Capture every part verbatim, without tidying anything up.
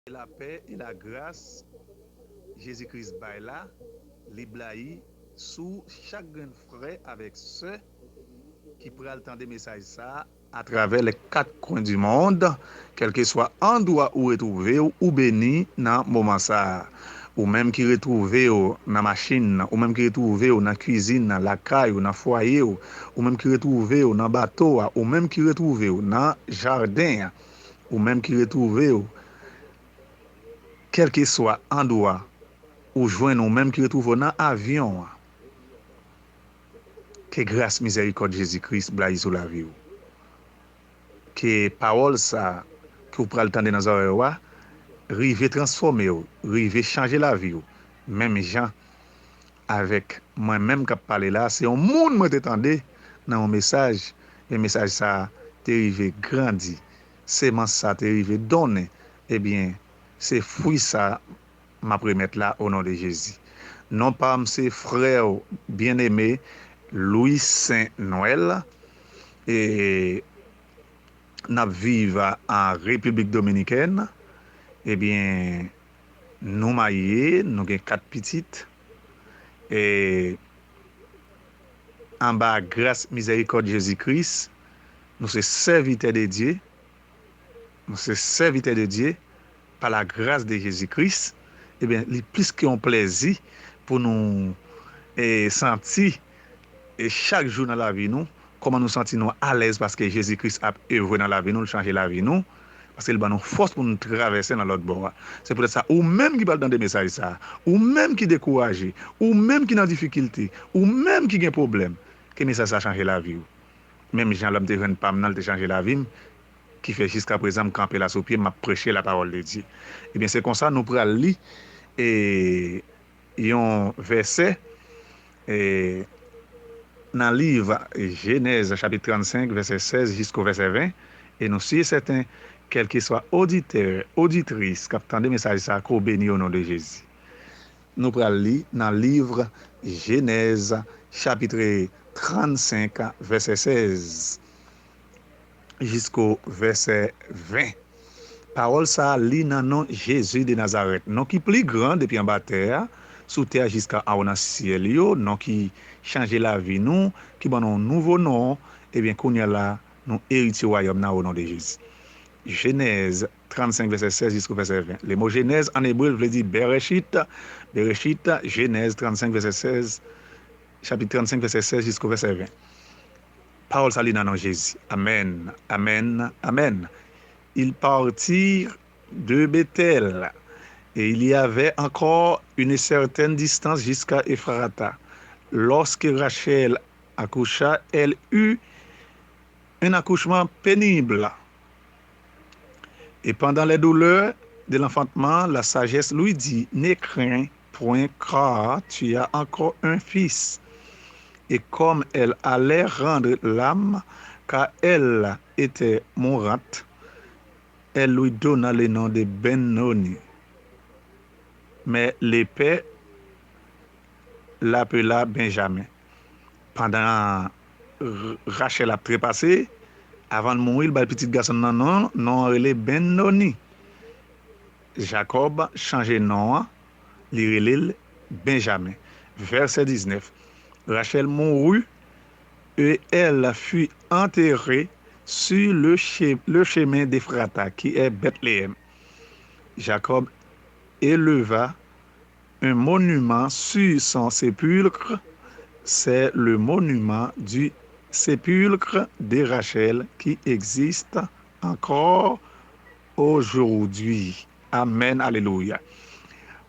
Lapè e lagras Jezi Kris bay la, li blayi sou chak grenn frè avèk sè ki pral tande mesaj sa a atravè les quatre coins du monde, kèlkeswa andwa ou retwouve w, ou beni nan moman sa a. Ou menm ki retwouve w nan machin, ou menm ki retwouve w nan kwizin nan, lakay ou, nan fwaye w, ou menm ki retwouve w nan bato a, ou menm ki retwouve w nan jaden an, ou menm ki retwouve w kèlkeswa andwa ou jwenn ou menm ki retwouve w nan avyon an, ke gras mizèrikòd Jezi Kris blayi sou lavi w. Ke pawòl sa a ke w pral tande nan zòrèy w a rive transfòme w, rive chanje lavi w, menm jan avèk mwen menm k ap pale la a, se yon moun mwen te tande nan yon mesaj, e mesaj sa a te rive grandi, semans sa a te rive donnen, ebyen, se fwi sa a m ap remèt la o non de Jezi. Non pa m se frè w byeneme Louis Saint Noël, e n ap viv an Repiblik Dominikèn. Ebyen, nou marye, nou gen kat pitit. E anba gras mizèrikòd Jezi Kris, nou se sèvitè de Dye. Nou se sèvitè de Dye pa la gras de Jezi Kris. Ebyen, li plis ke yon plèzi pou nou e, santi e, chak jou nan lavi nou, kòman nou santi nou alèz paske Jezi Kris ap evre nan lavi nou, l chanje lavi nou, paske l ban nou fòs pou nou travèse nan lòt bò a. Se poutèt sa, ou menm ki pral tande mesaj sa a, ou menm ki dekouraje, ou menm ki nan difikilte, ou menm ki gen pwoblèm, ke mesaj sa a chanje lavi w. Menm jan lè m te jwenn pa m nan, l te chanje lavi m, ki fè jiskaprezan m kanpe la sou pye m, m ap preche lapawòl de Dye. Ebyen, se konsa nou pral li e, yon vèsè e, nan liv Jenèz chapit trannsenk, vèsè sèz jisko vèsè ven, e nou si e sèten, kèlkeswa oditè, oditris k ap tande mesaj sa a, ke w beni o non de Jezi. Nou pral li nan liv Jenèz chapit trannsenk, vèsè sèz jisko vèsè ven. Pawòl sa a li nan non Jezi de Nazarèt, non ki pli gran depi anba tè a, sou tè a jiska anwo nan syèl yo, non ki chanje lavi nou, ki ban nou yon nouvo non, ebyen, kounye a la, nou eritye wayòm nan o non de Jezi. Jenèz trannsenk, vèsè sèz jisko vèsè ven. Le mo Jenèz an ebre vle di Bereshit, Bereshit, Jenèz trannsenk, vèsè sèz, chapit trannsenk, vèsè sèz jisko vèsè ven. Pawòl sa li nan non Jezi. Amèn, amèn, amèn. Ils partirent de Bethel, et il y avait encore une certaine distance jusqu'à Ephrata. Lorsque Rachel accoucha, elle eut un accouchement pénible. Et pendant les douleurs de l'enfantement, la sagesse lui dit, ne crains point, car tu as encore un fils. Et comme elle allait rendre l'âme, car elle était mourante, elle lui donna le nom de Benoni. Mais le père l'appela Benjamin. Pandan R- Rachèl ap trepase, avan l mouri, l bay pitit gason nan non, non an rele Bennoni. Jakòb chanje non an, li rele l Benjamen. Vèsè diznèf. Rachel mourut et elle fut enterrée sur le, che- le chemin d'Ephrata, qui est Bethléem. Jacob éleva un monument sur son sépulcre, c'est le monument du sépulcre de Rachel qui existe encore aujourd'hui. Amèn, alelouya.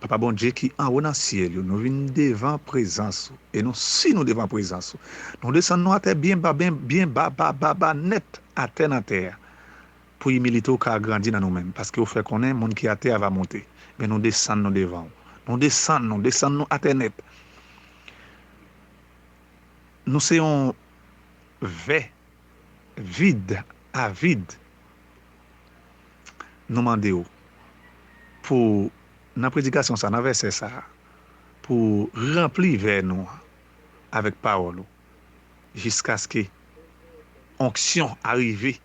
Papa Bondye ki anwo nan syèl yo, nou vin devan prezans ou, e nou si nou devan prezans ou. Nou desann nou atè byen ba, byen, byen ba, ba, ba, ba nèt atè nan tè a. Pou imilite w ka grandi nan nou menm, paske w fè konnen moun ki atè a va monte. Men nou desann nou devan w. Nou desann nou, desann nou atè nèt. Nou se yon vè vid, avid. Nou mande w pou, nan predikasyon sa, nan vèsè sa, pou ranpli vè nou avèk pawòl ou, jiskaske onksyon a rive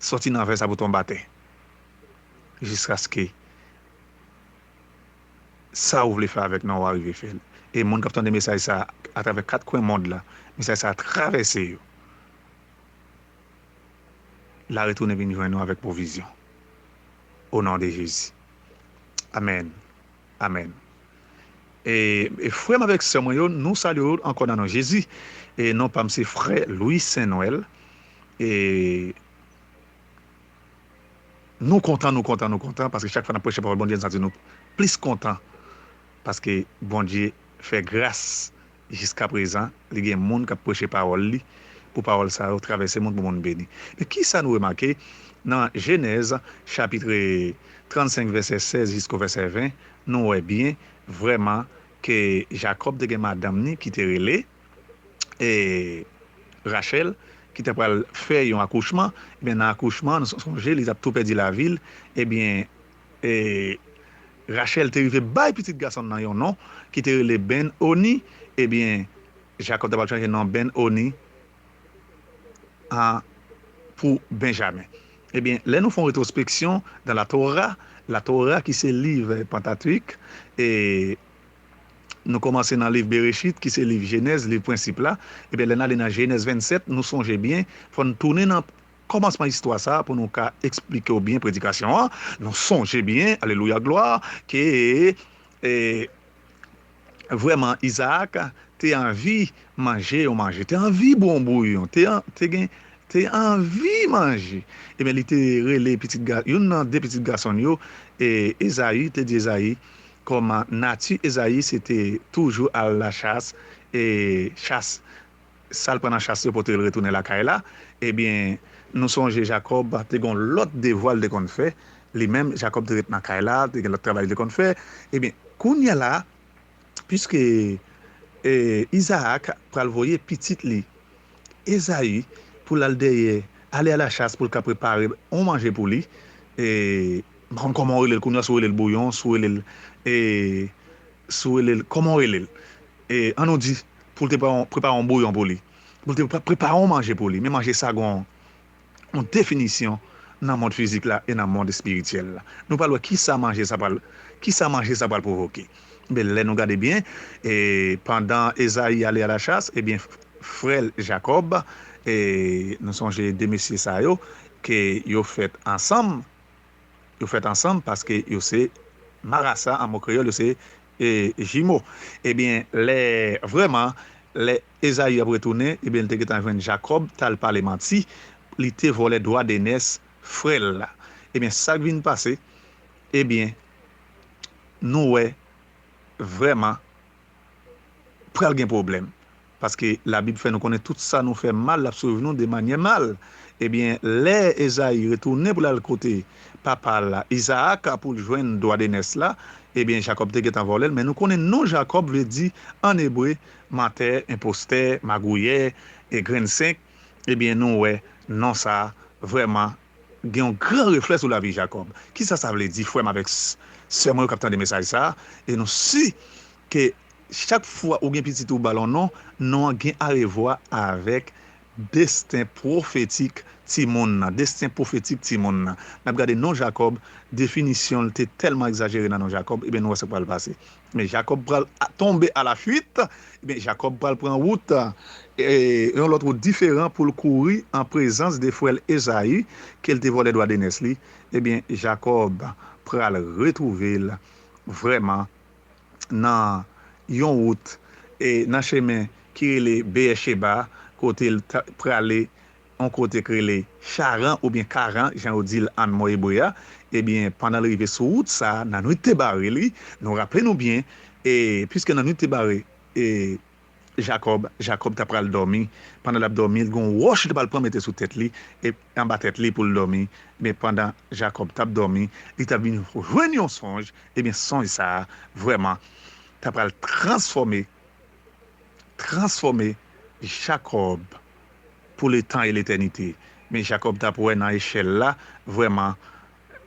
sòti nan vè sa pou tonbe atè, jiskaske Sa ou vle fè avèk nou, w a rive fè l. E moun k ap tande mesaj sa a atravè kat kwen mond la, mesaj sa a travèse yo. L a retounen vin jwenn nou avèk pwovizyon. O non de Jezi. Amèn. Amèn. E, e frè m avèk sè mwen yo, nou salye yo ankò nan non Jezi. E non pa m se frè Louis Saint Noël. E nou kontan, nou kontan, nou kontan, paske chak fwa n ap preche pawòl Bondye, n santi nou plis kontan, paske Bondye fè gras jiska prezan, li gen moun k ap preche pawòl li, pou pawòl sa yo travèse moun, pou moun beni. Men kisa nou remake nan Jenèz, chapit trannsenk, vèsè sèz jisko vèsè ven, nou wè byen, vrèman, ke Jakòb te gen madanm ni ki te rele, e, Rachèl, ki te pral fè yon akouchman, ebyen, nan akouchman, nou sonje, li t ap tou pèdi lavi l, ebyen, e, Rachèl te rive bay pitit gason l nan yon non, ki te rele Ben Oni, ebyen, Jakòb te pral chanje non Ben Oni an pou Benjamen. Ebyen, lè nou fè yon retwospeksyon dan Latora, Latora ki se liv Pantatwik, e nou kòmanse nan liv Berechit, ki se liv Jenèz, liv prensip la, ebyen, lè n ale nan Jenèz vennsèt, nou sonje byen, fò n tounen nan kòmansman istwa sa a pou nou ka eksplike w byen predikasyon an. Nou sonje byen, alelouya, glwa, ke, e, vrèman, Izaak te anvi manje yon manje, te anvi bwè yon bouyon, te, an- te gen, te anvi manje. Ebyen, li te rele pitit ga, youn nan de pitit gason l yo, e, Ezayi, te di Ezayi, kòman nati Ezayi se te toujou al lachas, e, chas, sa l pran nan chas yo pote l retounen lakay la, ebyen, nou sonje Jakòb te gen yon lòt devwa l te konn fè, li menm, Jakòb te ret nan kay la, te gen lòt travay li te konn fè, ebyen, kounye a la, piske, e, Izaak pral voye pitit li, Ezayi, pou l al dèyè, ale alachas pou l ka prepare yon manje pou li, e, m pa konn kòman w rele l kounye a, si w rele l bouyon, si w rele l, e, si w rele l, kòman w rele l, e, ann nou di, pou l te prepare yon, prepare yon bouyon pou li, pou l te pre- prepare yon manje pou li, men manje sa gen yon yon definisyon nan mond fizik la e nan mond espirityèl la. Nou pral wè kisa manje sa pral, kisa manje sa pral pwovoke. Men lè nou gade byen, e pandan Ezayi ale alachas, ebyen, frè l Jakòb, e nou sonje de mesye sa yo, ke yo fèt ansanm, yo fèt ansanm paske yo se marasa, an mo kreyòl, yo se, e, jimo. Ebyen, lè, vrèman, lè Ezayi ap retounen, ebyen, li te gentan jwenn Jakòb t al pale manti, li te vòlè dwa de nès frè l la. Ebyen, sa k vin pase, ebyen, nou wè, vrèman, pral gen pwoblèm. Paske Labib fè nou konnen tout sa nou fè mal, l ap swiv nou de manyè mal. Ebyen, lè Ezayi retounen pou l al kote papa l la, Izaak, pou l jwenn dwa de nès la, ebyen, Jakòb te gentan vòlè l, men nou konnen non Jakòb vle di, an ebre, mantè, enpostè, magouyè, e grenn senk. Ebyen, nou wè non sa a vrèman gen yon gran reflè sou lavi Jakòb. Kisa sa vle di, frè m avèk s- sè mwen yo k ap tande mesaj sa a? E nou si ke chak fwa ou gen pitit ou ba l yon non, non an gen arevwa avèk desten pwofetik timoun nan, desten pwofetik timoun nan. N ap gade non Jakòb, definisyon l te tèlman egzajere nan non Jakòb, ebyen, nou wè sa k pral pase. Men Jakòb pral a- tonbe alafuit, ebyen, Jakòb pral pran wout, e, yon lòt wout diferan pou l kouri an prezans de frè l Ezayi, ke l te vòlè dwa de nès li. Ebyen, Jakòb pral retwouve l vrèman nan yon wout, e, nan chemen ki rele Beyècheba, kote l t- prale yon kote k rele Charan oubyen Karan, jan yo di l an mo ebre a, ebyen, pandan l rive sou wout sa a, Nanwit te bare li, nou raple nou byen, e, piske Nanwit te bare, e, Jakòb, Jakòb ta pral dòmi, pandan l ap dòmi, l gen yon wòch li ta pral pran mete sou tèt li, e anba tèt li pou l dòmi, men pandan Jakòb t ap dòmi, li ta vin jwenn yon sonj, ebyen, sonj sa a, vrèman, ta pral transfòme transfòme Jakòb pou letan e letènite. Men Jakòb t ap wè nan echèl la, vrèman,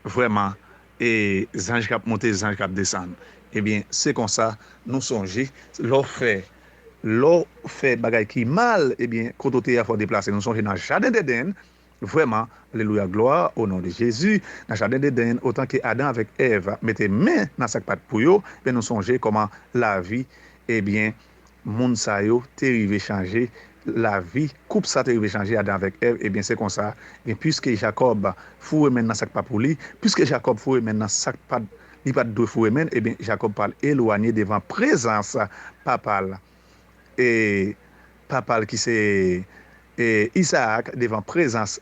vrèman, e zanj k ap monte, zanj k ap desann. Ebyen, se konsa, nou sonje, lè w fè, lè w fè bagay ki mal, ebyen, kote w te ye a, fò w deplase. Nou sonje nan jaden Deden, vrèman, alelouya, glwa, o non de Jezi, nan jaden Edenn, otan ke Adan avèk Èv mete men nan sa k pa t pou yo, men nou sonje kòman lavi, ebyen, moun sa yo te rive chanje lavi, koup sa te rive chanje, Adan avèk Èv, ebyen, se konsa, ebyen, piske Jakòb foure men nan sa k pa pou li, piske Jakòb foure men nan sa k pa t, li pa t dwe foure men, ebyen, Jakòb pral elwanye devan prezans papa l, e papa l ki se, e, Izaak, devan prezans,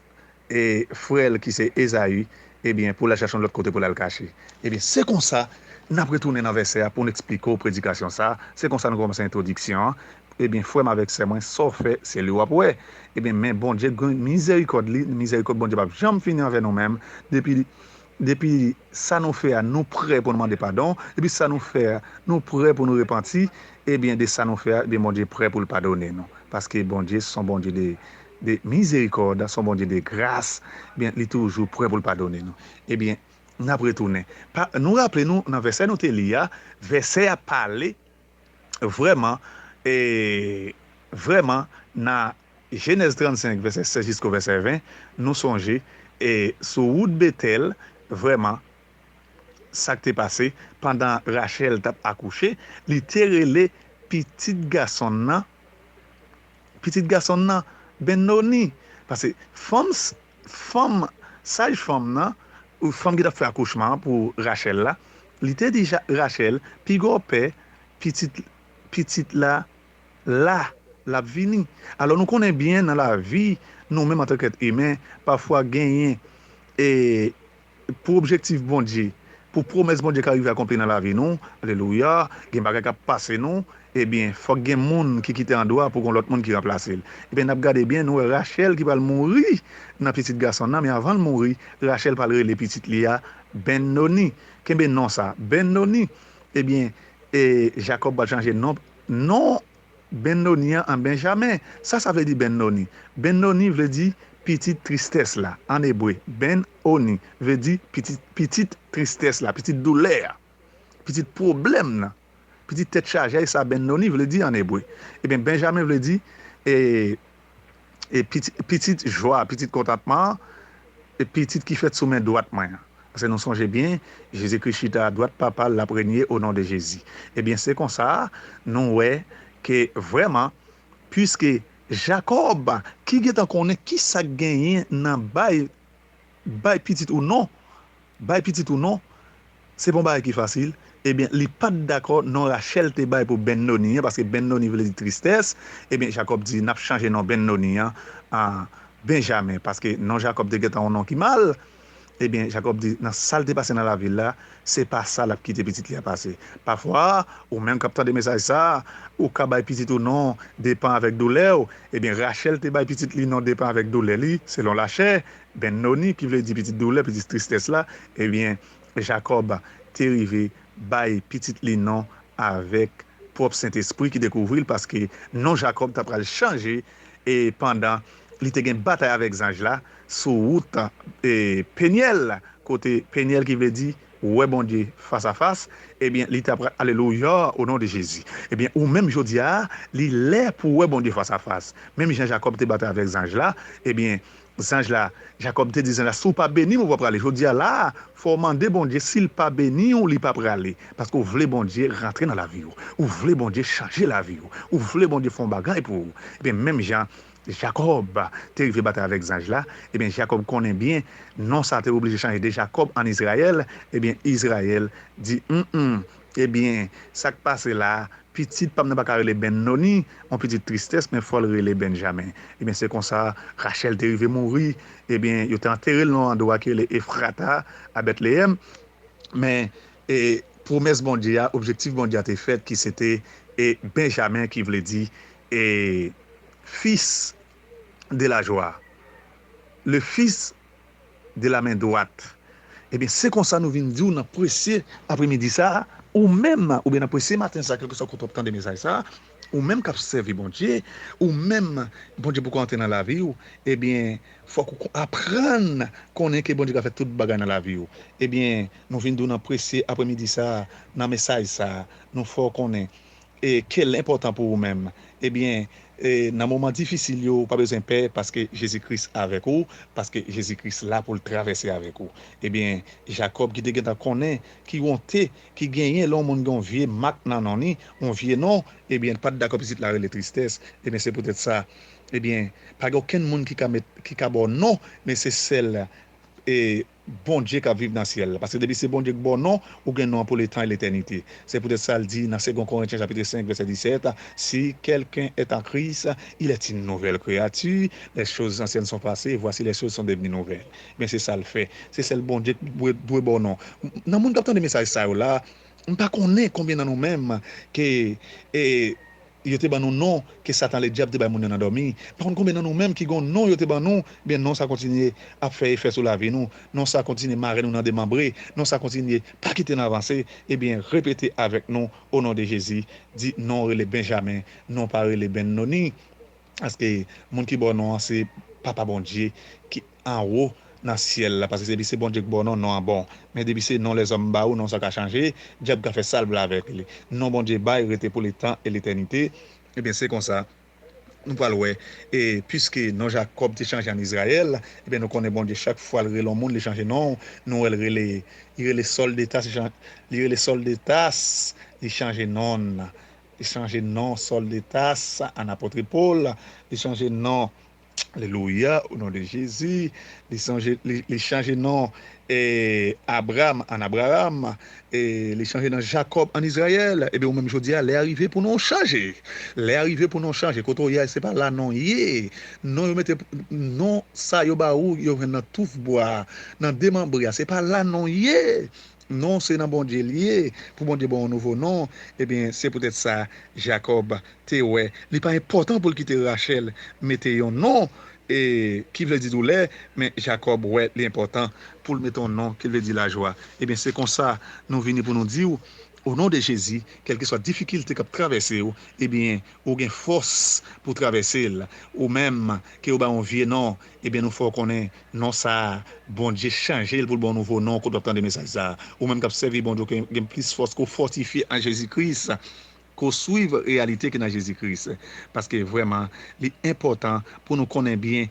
e, frè l ki se Ezayi, ebyen, pou l al chache yon lòt kote pou l al kache. Ebyen, se konsa, n ap retounen nan vèsè a pou n eksplike w predikasyon sa a. Se konsa nou kòmanse entwodiksyon an. Ebyen, frè m avèk sè mwen, sa w fè, se li w ap wè. Ebyen, men Bondye gen mizèrikòd li, mizèrikòd Bondye p ap janm fini anvè nou menm. Depi, depi sa nou fè a, nou prè pou nou mande padon. Depi sa nou fè a, nou prè pou nou repanti. Ebyen, de sa nou fè a, ebyen, Bondye prè pou l padone nou. Paske Bondye se yon Bondye de, de mizèrikòd, se yon Bondye de gras. Ebyen, li toujou prè pou l padone nou. Ebyen, n ap retounen. Pa, nou raple nou, nan vèsè nou te li a, vèsè a pale vrèman, e, vrèman, nan Jenèz trannsenk, vèsè sèz jisko vèsè ven, nou sonje, e, sou wout Betèl, vrèman, sa k te pase, pandan Rachèl t ap akouche, li te rele pitit gason l nan, pitit gason l nan, Bennoni. Paske fanm, fanm, saj fanm nan, ou fanm ki t ap fè akouchman an pou Rachèl la, li te di Ja-, Rachèl, piga w pè pitit, pitit la, la, l ap vini. Alò, nou konnen byen nan lavi, nou menm antanke èt imen, pafwa genyen, e, pou objektif Bondye, pou pwomès Bondye ka rive akonpli nan lavi nou, alelouya, gen bagay k ap pase nou, ebyen, fòk gen moun ki kite andwa pou gen lòt moun ki ranplase l. Ebyen, n ap gade byen, nou wè Rachèl ki pral mouri nan pitit gason nan, men avan l mouri, Rachèl pral rele pitit li a Bennoni. Kenbe non sa, Bennoni. Ebyen, e Jakòb pral chanje non, non Bennoni an an Benjamen. Sa sa vle di Bennoni? Bennoni vle di pitit tristès la, an ebre. Ben-oni vle di pitit, pitit tristès la, pitit doulè a, pitit pwoblèm nan, pitit tèt chaje a, e sa Bennoni vle di an ebre. Ebyen, Benjamen vle di, e, e pitit, pitit jwa, pitit kontantman an, e pitit ki fèt sou men dwat mwen an. Paske nou sonje byen, Jezikri chita adwat Papa l, l ap renye o non de Jezi. Ebyen, se konsa, nou wè ke vrèman, piske Jakòb, ki gentan konnen ki sa k genyen nan bay, bay pitit ou non, bay pitit ou non, se pa yon bagay ki fasil, ebyen, li pa t dakò non Rachèl te bay pou Bennoni an, paske Bennoni vle di tristès, ebyen, Jakòb di, n ap chanje non Bennoni an an Benjamen, paske non Jakòb te gentan yon non ki mal. Ebyen, Jakòb di, nan sa l te pase nan lavi l la, se pa sa l ap kite pitit li a pase. Pafwa, ou menm k ap tande mesaj sa a, ou ka bay pitit ou non depan avèk doulè w. Ebyen, Rachèl te bay pitit li non depan avèk doulè li, selon lachè, Bennoni, ki vle di pitit doulè, pitit tristès la. Ebyen, Jakòb te rive bay pitit li non avèk pwòp Sentespri ki te kouvri l, paske non Jakòb ta pral chanje, e pandan li te gen batay avèk zanj la sou wout, e, Penyèl, kote Penyèl ki vle di wè Bondye fas a fas, ebyen, li ta pral, alelouya, o non de Jezi. Ebyen, ou menm jodi a, li lè pou w wè Bondye fas a fas. Menm jan Jakòb te batay avèk zanj la, ebyen, zanj la, Jakòb te di zanj la, si w pa beni m, ou pa prale. Jodi a la a, fò w mande Bondye, si l pa beni w, li pa prale. Paske w vle Bondye rantre nan lavi w. Ou vle Bondye chanje lavi w. Ou vle Bondye fè yon bagay pou ou. Ebyen, menm jan Jakòb te rive batay avèk zanj la, ebyen, Jakòb konnen byen, non sa a te oblije chanje de Jakòb an Izrayèl, ebyen, Izrayèl di, mm, mm, ebyen, sa k pase la a, pitit pa m nan pa ka rele Bennoni, yon pitit tristès, men fò l rele Benjamen. Ebyen, se konsa, Rachèl te rive mouri, ebyen, yo te antere l nan yon andwa ki rele Efrata, a Betleyèm, men, e, pwomès Bondye a, objektif Bondye a te fèt, ki se te, e, Benjamen, ki vle di, e, fils de la joie, le fils de la main droite. Ebyen, se konsa nou vin di w nan presye apremidi sa a, ou menm, oubyen nan presye maten sa a, kèlkeswa kote w ap tande mesaj sa a, ou menm k ap sèvi Bondye, ou menm, Bondye poko antre nan lavi w, ebyen, fòk ou kon-, aprann konnen ke Bondye ka fè tout bagay nan lavi w. Ebyen, nou vin di w nan presye apremidi sa a, nan mesaj sa a, nou fè w konnen e ke l enpòtan pou ou menm, ebyen, e nan moman difisil yo, ou pa bezwen pè, paske Jezi Kris avèk ou, paske Jezi Kris la pou l travèse avèk ou. Ebyen, Jakòb ki te gentan konnen ki wonte ki genyen lè yon moun gen yon vye mak nan non li, yon vye non, ebyen, l pa t dakò pitit la rele Tristès. Ebyen, se poutèt sa, ebyen, pa gen okenn moun ki ka met, ki ka ba w non, men se sèl, e, Bondye k ap viv nan syèl la. Paske depi se Bondye k ba w non, ou gen non an pou letan e letènite. Se poutèt sa l di nan Segon Korentyen chapit senk vèsè disèt, si quelqu'un est en Christ, il est une nouvelle créature, les choses anciennes sont passées, voici les choses sont devenues nouvelles. Men se sa l fè. Se sèl Bondye k dwe, dwe ba w non. Nan moun k ap tande mesaj sa yo la, m pa konnen konbyen nan nou menm ke, e, yo te ban nou non ke Satan Ledyab te bay moun yo nan dòmi. Pa konn konbyen nan nou menm ki gon non yo te ban nou, ebyen non sa kontinye ap fè efè sou lavi nou. Non sa kontinye mare nou nan demanbre. Non sa kontinye pa kite n avanse. Ebyen, repete avèk nou, o non de Jezi, di non rele Benjamen, non pa rele Bennoni. Paske moun ki ba w non an se Papa Bondye ki anwo nan syèl la. Paske se li, se Bondye ki ba w non, non an ba w. Men depi se non lèzòm ba ou, non sa ka chanje, dyab ka fè sa l vle avèk li. Non Bondye bay rete pou letan e letènite. Ebyen, se konsa, nou pral wè. E piske non Jakòb te chanje an Izrayèl, ebyen, nou konnen Bondye, chak fwa l rele yon moun, li chanje non. Nou wè l rele, li rele Sòl de Tas, li chan-, li rele Sòl de Tas, li chanje non l. Li chanje non Sòl de Tas an apot Pòl. Li chanje non, alelouya, o non de Jezi. Li chanje, li, li chanje non, e, Abram an Abraram. E, li chanje non Jakòb an Izrayèl. Ebyen, ou menm jodi a, lè a rive pou non chanje. Lè a rive pou non chanje. Kote w ye a, se pa la non ye. Non yo mete, non sa yo ba ou, yo jwenn nan touf bwa, nan demanbre a. Se pa la non ye. Non, se nan Bondye l ye. Pou Bondye ba w yon nouvo non, ebyen, se poutèt sa Jakòb te wè li pa enpòtan pou l kite Rachèl mete yon non, e, ki vle di doulè, men Jakòb wè li enpòtan pou l mete yon non ki vle di lajwa. Ebyen, se konsa nou vini pou nou di w, o non de Jezi, kèlkeswa difikilte k ap travèse w, ebyen, ou gen fòs pou travèse l. Ou menm, ke yo ba w yon vye non, ebyen, nou fè w konnen non sa a, Bondye chanje l pou l ba w nouvo non kote w ap tande mesaj sa a. Ou menm k ap sèvi Bondye, ou gen, gen plis fòs, ke w fòtifye an Jezi Kris, ke w swiv reyalite ki nan Jezi Kris. Paske vrèman, li enpòtan pou nou konnen byen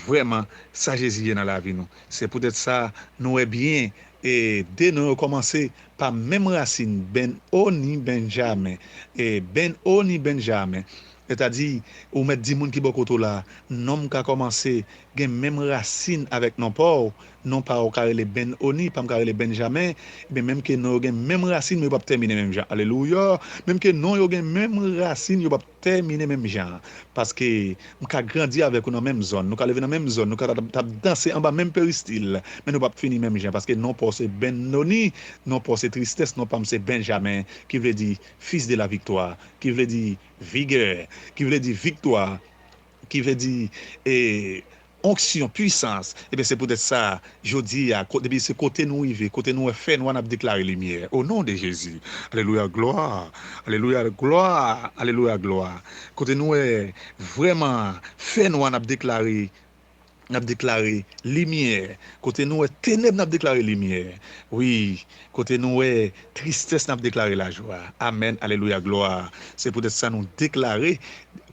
vrèman sa Jezi ye nan lavi nou. Se poutèt sa, nou wè byen, e de non yo kòmanse pa menm rasin, Ben O ni Benjamen. E Ben O ni Benjamen. Sètadi, ou mèt di moun ki bò kote w la, non m ka kòmanse gen menm rasin avèk non pa w. Non pa w ka rele Ben Oni, pa m ka rele Benjamen. Ebyen, menm ke non yo gen menm rasin, men yo p ap tèmine menm jan. Alelouya! Menm ke non yo gen menm rasin, yo p ap tèmine menm jan. Paske m ka grandi avèk ou nan menm zòn, nou ka leve nan menm zòn, nou ka t ap, t ap danse anba menm peristil, men nou p ap fini menm jan. Paske non pa w se Ben Noni, non pa w se Tristès, non pa m se Benjamen, ki vle di fils de la victoire, ki vle di vigè, ki vle di viktwa, ki vle di, e, onksyon, pwisans. Ebyen, se poutèt sa, jodi a, ko-, depi se kote nou rive, kote nou wè fènwa, n ap deklare limyè. O non de Jezi. Alelouya, glwa. Alelouya, glwa. Alelouya, glwa. Kote nou wè vrèman fènwa, n ap deklare, n ap deklare limyè. Kote nou wè tenèb, n ap deklare limyè. Wi, kote nou wè tristès, n ap deklare lajwa. Amèn, alelouya, glwa. Se poutèt sa nou deklare,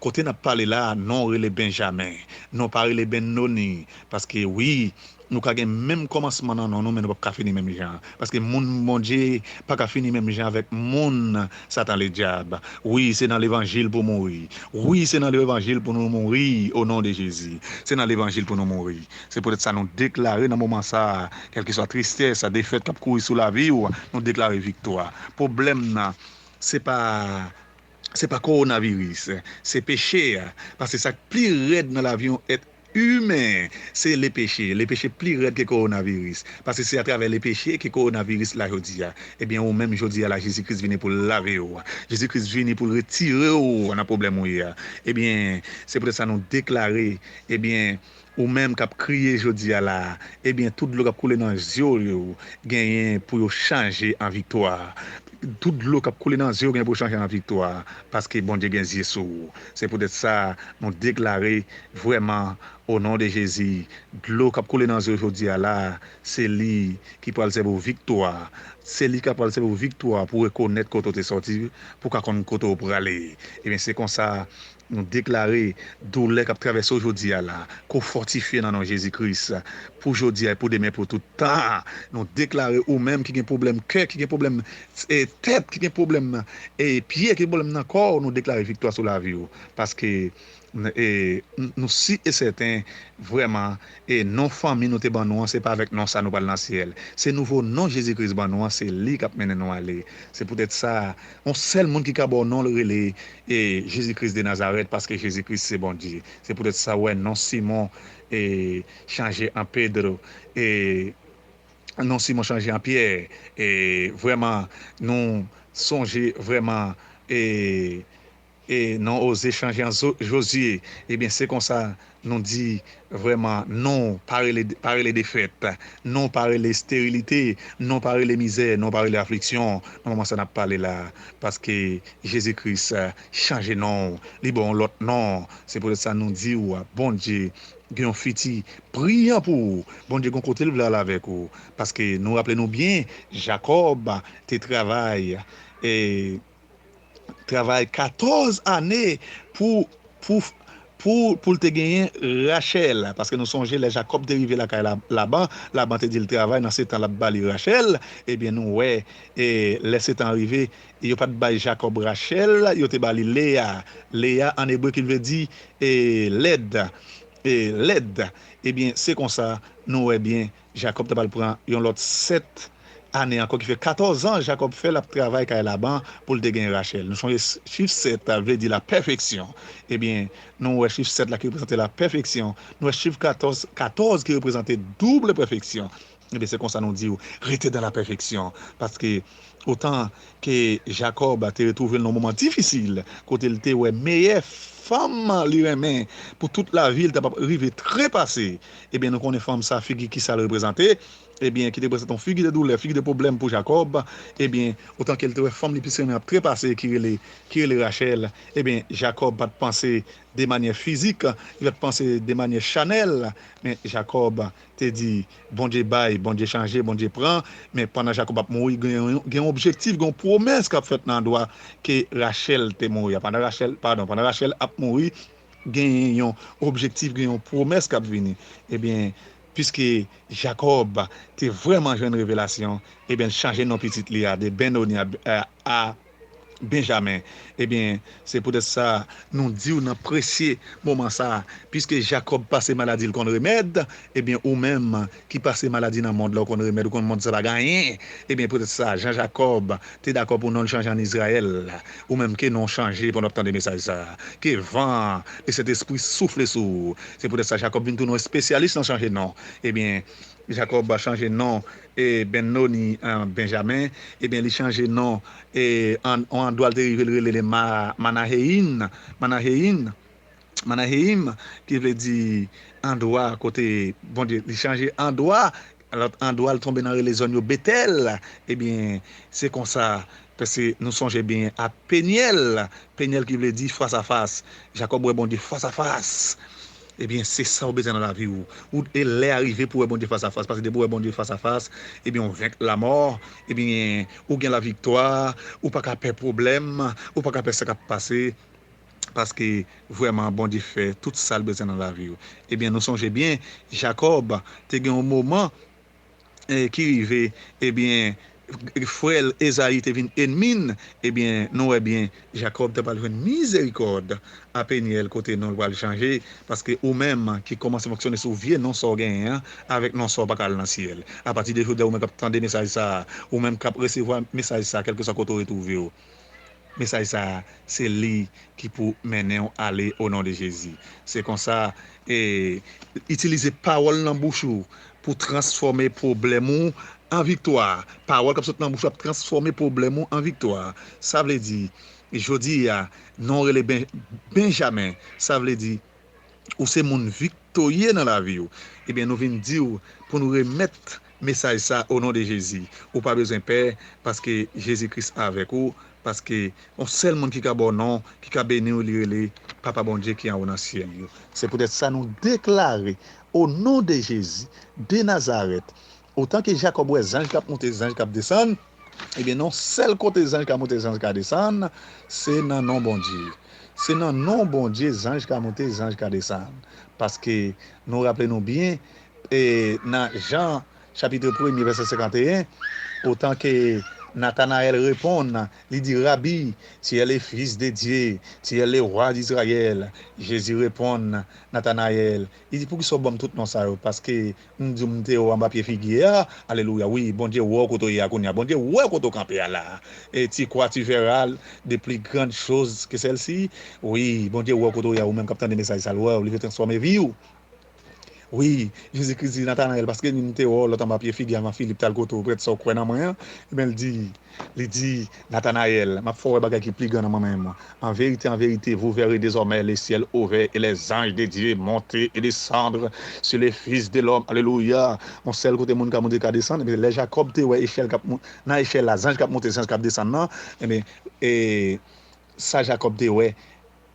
kote n ap pale la a, non rele Benjamen, non pa rele Ben Noni. Paske wi, nou ka gen menm kòmansman nan non nou, men nou p ap ka fini menm jan. Paske moun Bondye pa ka fini menm jan avèk moun Satan Ledyab. Wi, se nan levanjil pou mouri. Wi, se nan levanjil pou nou mouri, o non de Jezi. Se nan levanjil pou nou mouri. Se poutèt sa nou deklare nan moman sa a, kèlkeswa tristès, defèt k ap kouri sou lavi w, nou deklare viktwa. Pwoblèm nan, se pa, se pa kowonaviris, se peche a. Paske sa k pi rèd nan lavi yon èt imen, se lepeche. Lepeche pli rèd ke kowonaviris. Paske se atravè lepeche ke kowonaviris la jodi a. Ebyen, ou menm jodi a la, Jezi Kris vini pou l lave w. Jezi Kris vini pou l retire w nan pwoblèm ou ye a. Ebyen, se poutèt sa nou deklare, ebyen, ou menm k ap kriye jodi a la, ebyen, tout dlo k ap koule nan zye w yo genyen pou yo chanje an viktwa. Tout dlo k ap koule nan zye w genyen pou yo chanje an viktwa, paske Bondye gen zye sou ou. Se poutèt sa, nou deklare vrèman O non de Jezi, dlo k ap koule nan zye w jodi a la, se li ki pral sèvi w viktwa. Se li k ap pral sèvi w viktwa pou rekonèt kote w te sòti, pou w ka konn kote w prale. Ebyen, se konsa, nou deklare doulè k ap travèse w jodi a la, ke w fòtifye nan non Jezi Kris, pou jodi a e pou demen, pou tout tan. Nou deklare ou menm ki gen pwoblèm kè, ki gen pwoblèm e tèt, ki gen pwoblèm e pye, ki gen pwoblèm nan kò w, nou deklare viktwa sou lavi w. Paske n- e, n- nou si e sèten, vrèman, e non fanmi nou te ban nou an, se pa avèk non sa nou pral nan syèl. Se nouvo non Jezi Kris ban nou an, se li k ap mennen nou ale. Se poutèt sa, yon sèl moun ki ka ba w non l rele e Jezi Kris de Nazarèt, paske Jezi Kris se Bondye. Se poutèt sa, w wè, non Simon e chanje an Pedro, e non Simon chanje an Pyè. E vrèman, nou sonje vrèman, e e non Oze chanje an Zo- Jozye. Ebyen, se konsa nou di vrèman non pa rele, pa rele defèt, non pa rele esterilite, non pa rele mizè, non pa rele afliksyon nan moman sa n ap pale la. Paske Jezi Kris chanje non, li ba w yon lòt non. Se poutèt sa nou di w, Bondye gen yon fiti briyan pou ou. Bondye gen yon kote l vle al avèk ou. Paske nou raple nou byen, Jakòb te travay e travay katòz ane pou, pou, pou, pou l te genyen Rachèl. Paske nou sonje lè Jakòb te rive lakay La- Laban, Laban te di l travay nan Setan l ap ba li Rachèl. Ebyen, nou wè, e, lè Setan rive, yo pa t bay Jakòb Rachèl, yo te ba li Leya. Leya an ebre ki vle di e, lèd. E, lèd. Ebyen, se konsa, nou wè byen, Jakòb ta pral pran yon lòt sèt ane ankò, ki fè katòz an Jakòb fè l ap travay kay Laban pou l te gen Rachèl. Nou sonje chif sèt la vle di lapèfeksyon. Ebyen, nou wè chif sèt la ki reprezante lapèfeksyon. Nou wè chif katòz, katòz ki reprezante doub pèfeksyon. Ebyen, se konsa nou di w, rete dan lapèfeksyon. Paske, otan ke Jakòb te retwouve l nan yon moman difisil, kote l te wè meyè fanm li renmen pou tout lavi l t ap rive trepase. Ebyen, nou konnen fanm sa, figi ki sa l reprezante? Ebyen, ki te reprezante yon figi de doulè, figi de pwoblèm pou Jakòb. Ebyen, otan ke l te wè fanm li plis renmen ap trepase, ki rele, ki rele Rachèl, ebyen, Jakòb pa t panse de manyè fizik, li pa t panse de manyè chanèl, men Jakòb te di, Bondye bay, Bondye chanje, Bondye pran, men pandan Jakòb ap mouri, gen yon, gen yon objektif, gen yon pwomès k ap fèt nan andwa ke Rachèl te mouri a. Pandan Rachèl, padon, pandan Rachèl ap mouri, gen yon objektif, gen yon pwomès k ap vini. Ebyen, piske Jakòb te vrèman jwenn revelasyon, ebyen, l chanje non pitit li a de Benoni a, a, a Benjamen. Ebyen, se poutèt sa, nou di w nan presye moman sa a, piske Jakòb pase maladi l konn remèd, ebyen, ou menm ki pase maladi nan mond la, ou konn remèd, ou konn mond sa pa gen anyen. Ebyen, poutèt sa, jan Jakòb te dakò pou non l chanje an Izrayèl, ou menm ke non w chanje pandan w ap tande mesaj sa a. Ke van e Sentespri soufle sou ou. Se poutèt sa, Jakòb vin tounen yon espesyalis nan chanje non. Ebyen, Jakòb chanje non e Benoni an Benjamen. Ebyen, li chanje non e an, an andwa l te rive l rele li Ma, Manaheyin, Manaheyin, Manaheyim, ki vle di andwa kote Bondye, li chanje andwa, lòt andwa l tonbe nan rele zòn yo Betèl. Ebyen, se konsa, paske nou sonje byen a Penyèl, Penyèl ki vle di fas a fas. Jakòb wè Bondye fas a fas. Ebyen, se sa w bezwen nan lavi w. Ou, e lè a rive pou w wè Bondye fas a fas. Paske depi w wè Bondye fas a fas, ebyen, w venk lamò. Ebyen, ou gen laviktwa. Ou pa ka pè pwoblèm. Ou pa ka pè sa k ap pase. Paske vrèman, Bondye fè tout sa l bezwen nan lavi w. Ebyen, nou sonje byen, Jakòb te gen yon moman e, ki rive, ebyen, frè l Ezayi te vin ènmi n, ebyen, nou wè byen, Jakòb te pral jwenn mizerikòd a Penyèl kote non l pral chanje, paske ou menm ki kòmanse fonksyone sou vye non sa w genyen an, avèk non sa w pa ka al nan syèl. Apati de jodi a, ou menm k ap tande mesaj sa a, ou menm k ap resevwa mesaj sa a, kèlkeswa kote w retwouve w. Mesaj sa a, se li ki pou mennen w ale o non de Jezi. Se konsa, e, itilize pawòl nan bouch ou pou transfòme pwoblèm ou an viktwa. Pawòl k ap sot nan bouch ou ap transfòme pwoblèm ou an viktwa. Sa vle di, jodi a, non w rele Ben, Benjamen. Sa vle di, ou se moun viktorye nan lavi w. Ebyen, nou vin di w pou nou remèt mesaj sa o non de Jezi. Ou pa bezwen pè, paske Jezi Kris avèk ou, paske yon sèl moun ki ka ba w non, ki ka beni w, li rele Papa Bondye ki anwo nan syèl yo. Se poutèt sa nou deklare, o non de Jezi de Nazarèt, otan ke Jakòb wè zanj k ap monte, zanj k ap desann, ebyen, nan yon sèl kote zanj ka monte, zanj ka desann, se nan non Bondye. Se nan non Bondye zanj ka monte, zanj ka desann. Paske nou raple nou byen, e, nan Jan chapit premye, vèsè senkanteyen, otan ke Natanayèl reponn, li di, Rabi, tu es le Fils de Dieu, tu es le Roi d'Israël. Jezi reponn Natanayèl, li di, Poukisa w ban m tout non sa yo? Paske m di w m te wè w anba pye figye a. Alelouya. Wi, Bondye wè w kote w ye a kounye a. Bondye wè w kote w kanpe a la. Et tu crois, tu verras de plus grandes choses que celles-ci. Wi, Bondye wè w kote w ye a, ou menm k ap tande mesaj sa, l wè w, li vle transfòme vi w. Wi, Jezi Kris di Natanayèl, paske m te wè w lòt anba pye figye a, Filip t al kote w, prèt sa w kwè nan mwen an. Ebyen, l di, li di, Natanayèl, m ap fè w wè bagay ki pli gran nan mwen menm. En vérité, en vérité, vous verrez désormais le ciel ouvert et les anges de Dieu monter et descendre sur le Fils de l'homme. Alelouya. Yon sèl kote moun ka monte, ka desann. Ebyen, lè Jakòb te wè echèl k ap mon-, nan echèl la, zanj k ap monte, zanj k ap desann nan, ebyen, e, sa Jakòb te wè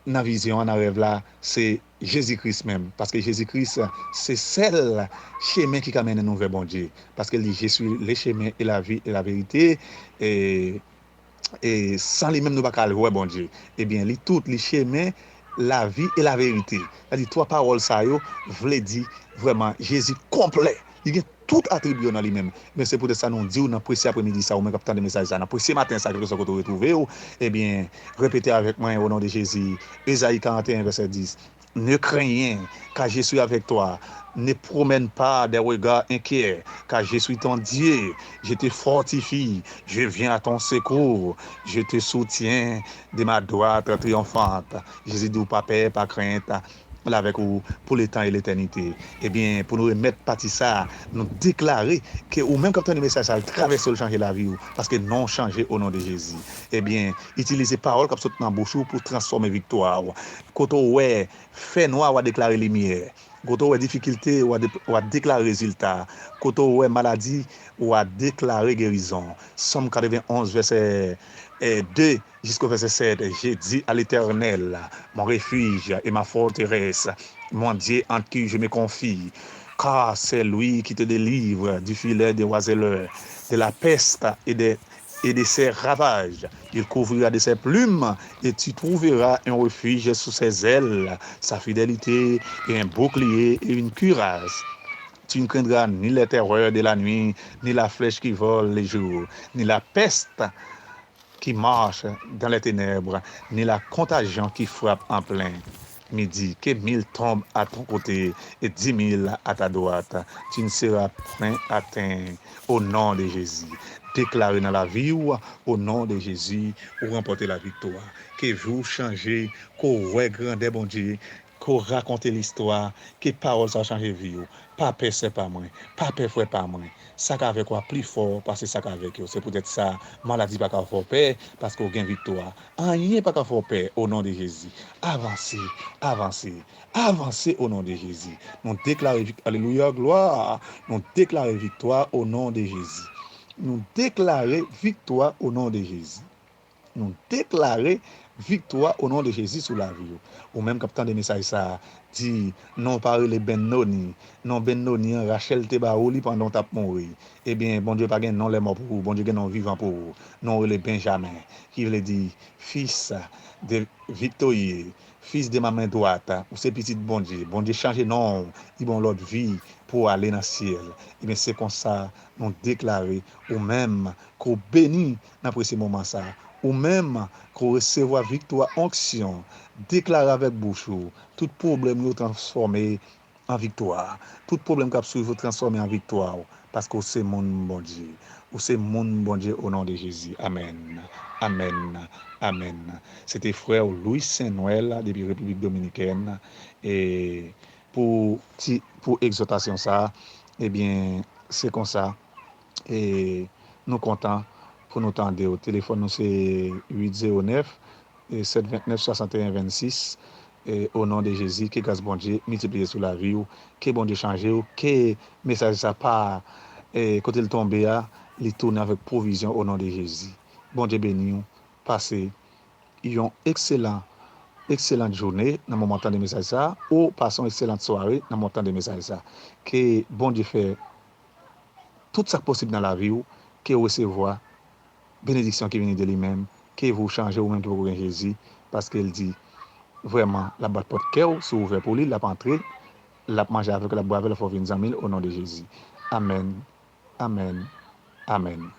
nan vizyon an, nan rèv la, se Jezi Kris menm. Paske Jezi Kris se sèl chemen ki ka mennen nou vè Bondye. Paske li, Je suis le chemin et la vie et la vérité. E, e san li menm, nou pa ka al wè Bondye. Ebyen, li tout, li chemen, lavi e laverite. Sa di, twa pawòl sa yo vle di vrèman Jezi konplè. Li gen tout atribi yo nan li menm. Men se poutèt sa nou di w nan presye apremidi sa, ou menm k ap tande mesaj sa, nan presye maten sa, kèlkeswa kote w retwouve w, ebyen, repete avèk mwen, o non de Jezi. Ezayi karanteyen, vèsè dis. Ne crains rien, car je suis avec toi. Ne promène pas des regards inquiets, car je suis ton Dieu. Je te fortifie, je viens à ton secours. Je te soutiens de ma droite triomphante. Jezi di w pa pè, pa krent, l avèk ou pou letan e letènite. Ebyen, pou nou remèt pati sa, nou deklare ke ou menm k ap tande mesaj sa, l travèse w, l chanje lavi w, paske non w chanje o non de Jezi. Ebyen, itilize pawòl k ap sot nan bouch ou pou transfòme viktwa w. Kote w wè fènwa, w a deklare limyè. Kote w wè difikilte, w a de-, w a deklare rezilta. Kote w wè maladi, w a deklare gerizon. Sòm katrevenn onz, vèsè, eh, de, jusqu'au verset sept, j'ai dit à l'Éternel, mon refuge et ma forteresse, mon Dieu en qui je me confie, car c'est lui qui te délivre du filet des oiseleurs, de la peste et des, et de ses ravages. Il couvrira de ses plumes et tu trouveras un refuge sous ses ailes, sa fidelite e un bouclier et une cuirasse. Tu ne craindras ni les terreurs de la nuit, ni la flèche qui vole le jour, ni la peste qui marche dans les ténèbres, ni la contagion qui frappe en plein midi. Que mille tombent à ton côté et dix mille à ta droite, tu ne seras point atteint. O non de Jezi. Deklare nan lavi w, o non de Jezi, ou ranpòte laviktwa. Ke vi w chanje, ke w wè grandè Bondye, ke w rakonte listwa, ke pawòl sa yo chanje vi w. Pa pè sè pa mwen, pa pè frè pa mwen. Sa k avèk ou a pli fò pase sa k avèk yo. Se poutèt sa, maladi pa ka fè w pè, paske w gen viktwa. Anyen pa ka fè w pè, o non de Jezi. Avanse, avanse, avanse, o non de Jezi. Nou deklare vik-, alelouya, glwa. Nou deklare viktwa, o non de Jezi. Nou deklare viktwa, o non de Jezi. Nou deklare viktwa o non de Jezi sou lavi w. Ou menm k ap tande mesaj sa a, di, non w pa rele Bennoni. Non Bennoni an, Rachèl te ba ou li pandan w t ap mouri. Ebyen, Bondye pa gen non lèmò pou ou, Bondye gen non vivan pou ou. Non w rele Benjamen, ki vle di fis de viktorye, fis de ma men dwat. Ou se pitit Bondye. Bondye chanje non w, li ba w lòt vi pou w ale nan syèl. Ebyen, se konsa nou deklare ou menm ke w beni nan presye moman sa a. Ou menm ke w resevwa viktwa, onksyon, deklare avèk bouch ou, tout pwoblèm yo transfòme an viktwa. Tout pwoblèm k ap swiv ou transfòme an viktwa, paske w se moun Bondye. Ou se moun Bondye o non de Jezi. Amèn. Amèn. Amèn. Se te frè w Louis Saint Noël depi Repiblik Dominikèn. E pou ti, pou egzòtasyon sa a, ebyen, se konsa. E nou kontan pou nou tande w. Telefòn nou se uit zewo nèf, sèt vennèf, swasanteyen vennsis. E, o non de Jezi, ke gras Bondye miltipliye sou lavi w, ke Bondye chanje w, ke mesaj sa pa, e kote l tonbe a, li tounen avèk pwovizyon o non de Jezi. Bondye beni w. Pase yon ekselan, ekselan jounen nan moman tande mesaj sa a, ou pase yon ekselan sware nan moman tande mesaj sa a. Ke Bondye fè tout sa k posib nan lavi w, ke w resevwa benediksyon ki vini de li menm, ke ou chanje ou menm ki poko gen Jezi, paske l di, vrèman, l ap bat pòt kè w, si w ouvè pou li, l ap antre, l ap manje avèk ou, l ap bwè avè w, l ap fè w vin zanmi l, o non de Jezi. Amèn. Amèn. Amèn.